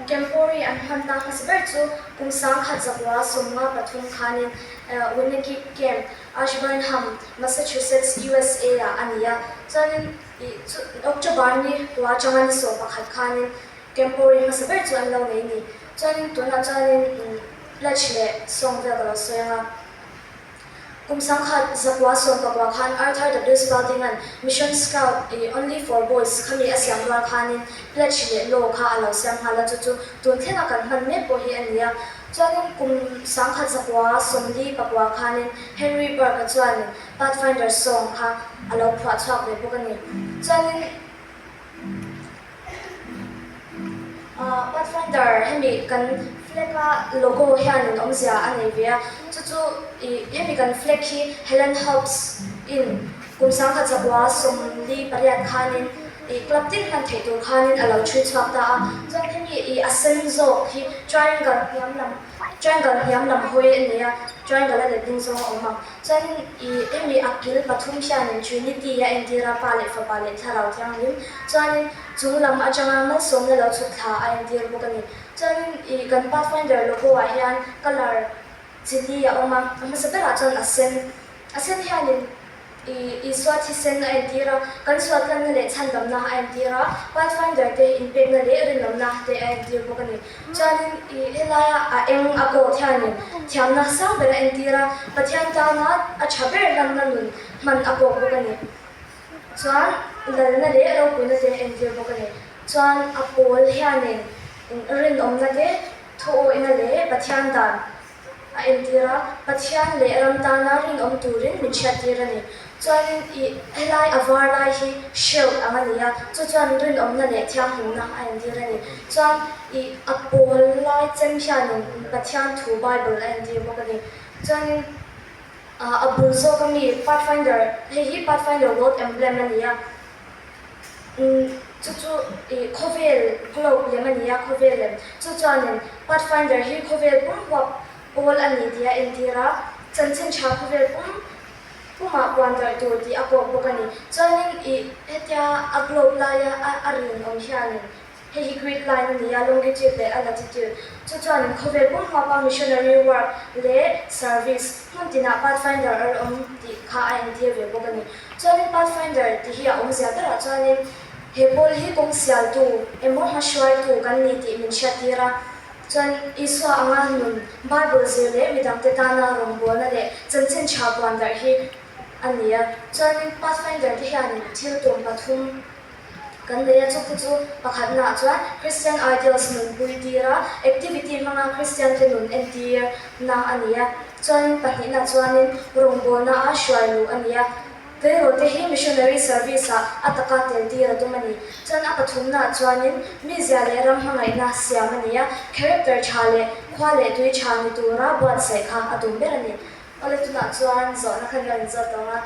Camporee an hmanna hmasa ber chu kum 1953 khanin Winnegeek Camp, Ashburnham, Massachusetts, USA ah a ni a. Chuanin October ni kua atanga ni 11 khanin Camporee hmasa ber chu an lo nei ni. Chuanin tunah chuanin pledge leh song vel ka lo sawi ang a. Kum 1990 khan Arthur W. Spalding-a'n Mission Scout i Only for Boys khami a siam rual khanin pledge leh law kha a lo siam nghal a, chu chu tun thlenga kan hman mek pawh hi a ni a. Chuanin kum 1949 khanin Henry Burke-a chuanin Pathfinder Song kha a lo phuah chhuak ve bawk a ni. Chuanin. Pathfinder hemi kan flag a logo hianin awmzia a nei ve a, chu chu ih hemi kan flag hi Helen Hobbs in kum 1948 khanin ih club tin hman theih tur khanin a lo chhui chhuak ta a, chuan hemi ih a sen zawk hi triangle hniam lam triangle hniam lam hawi a nei a, triangle a let ding zawng a awm ang. Chuanin i hemi a kil pathum hianin Trinity a entir a, Pa leh Fapa leh Thlarau Thianghlim. Chuanin chung lam atanga malsawmna lo chhuk thla a entir bawk a ni. Chuanin i kan Pathfinder logo ah hian colour chili a awm a, a hmasa berah chuan a sen. A sen hianin i Isua thisen a entir a, kan sualtlanna leh chhandamna a entir a, Pathfinder te inpekna leh rinawmna te a entir bawk a ni. Chuanin i helaia a eng a kawt hianin thiamna sang ber a entir a, Pathian tana a tha ber hlanna nun hman a kawk bawk a ni. Chuan lalna leh ropuina te a entir bawk a ni. Chuan a pawl hianin rinawmna te, thuawihna leh Pathian dan a entir a, Pathian leh ram tana rinawm turin min hriattir a ni. Chuanin i helai a var lai hi shield ang a ni a, chu chuan rinawmna leh thianghlimna a entir a ni. Chuan i a pawl lai chem hianin Pathian thu Bible a entir bawk a ni. Chuanin a bul zawk ami Pathfinder, hei hi Pathfinder World Emblem a ni a. Chu chu i khawvel globe lem a ni a, khawvel lem. Chu chuanin Pathfinder hi khawvel pum huap pawl a ni tih a entir a, chanchin tha khawvel pum pumah puan darh tur tih a kawk bawk a ni. Chuanin i hetia a globe laia a rin awm hianin Hei hi grid line a ni a, longitude leh a latitude. Chu chuanin khawvel pum huapa missionary work leh service hmun tinah Pathfinder a awm tih kha a entir ve bawk a ni. Chuanin Pathfinder tih hi a awmzia berah chuanin he pawl hi kawng sialtu emaw hmahruaitu kan ni tih min hriattir a. Chuan Isua anga nun, Bible zir leh midangte tana rawngbawlna leh chanchin tha puan darh hi a ni a. Chuanin Pathfinder te hianin thil tum pathum Kan nei a, chukte chu pakhatnaah chuan Christian Ideals nunpui tir a, activity hmanga Christian te nun entir na a ni a. Chuanin pahnihna chuanin rawngbawlna a hruai luh a ni a, tleirawl te hi missionary service ah a taka tel tir a tum a ni. Chuan a pathumnaah chuanin mizia leh ram hmangaihna siam a ni a, character tha leh khua leh tui tha ni tura buatsaih kha a tum ber a ni. Awle tunah chuan zawhna kha kan inzawt tawng a.